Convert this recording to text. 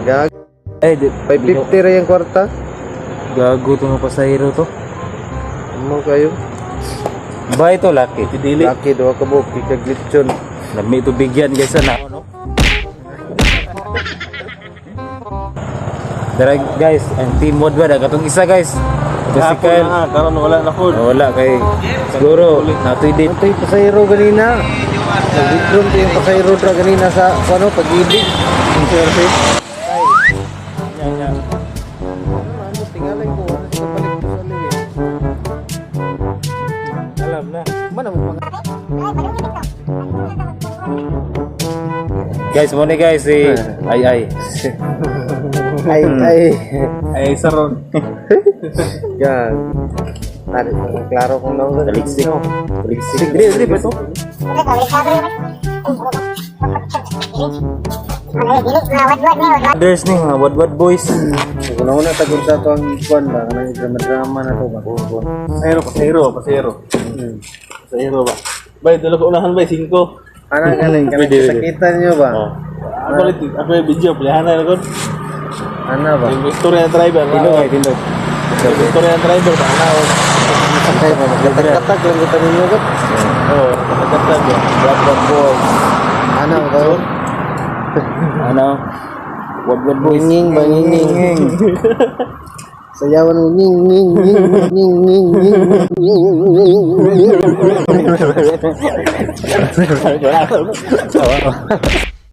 Gag. Eh, di, 550 ra yung kwarta. Gago to mga pasahero to. Ano kayo? Ba ito, laki. Dili. Laki duha ka buok kag lechon. Lami ito bigyan guys na. No? Dara guys, ang team Wadwad, ang katong isa guys. Ito si Kyle. Na, karon wala na food. Oh, wala kay siguro natoy date. Ito yung pasahero ganina. Nag-withdraw to yung pasahero dra ganina sa ano, pag-ibig. Service. Ano, tingalay ko. Ano sa balik ko sa liwi. Alam na. Mana mo pang Guys, mo ni guys si ay ay. Ay, ay. Ay saron. Gag. Tari, klaro kung nauna. Taliksik. Taliksik. Dili, dili ba ito? Others ni mga Wadwad boys. Kung nauna, tagod sa ito ang ikuan ba? Kanang drama-drama na to ba? Pasahero, pasahero, pasahero. Pasahero ba? Bay, dulo ko unahan bay, 5. Ana galing, kanang Pwede, pwede. sakitan nyo ba? Oh. Ako ulit, ako yung video, pilihan na ko. Ana ba? Yung istorya ng driver, Tindog na. ay tindog. Yung istorya ng driver, ba? Na. Sakay ba? Magkatag-katag lang kita ninyo gat. Oo, nakatag ba? Wadwad boys. Ana ba kayo? Ano? Wadwad boys. Nging ba, nging. Sayawan mo, nging, nging, nging, nging, nging, nging, nging, nging.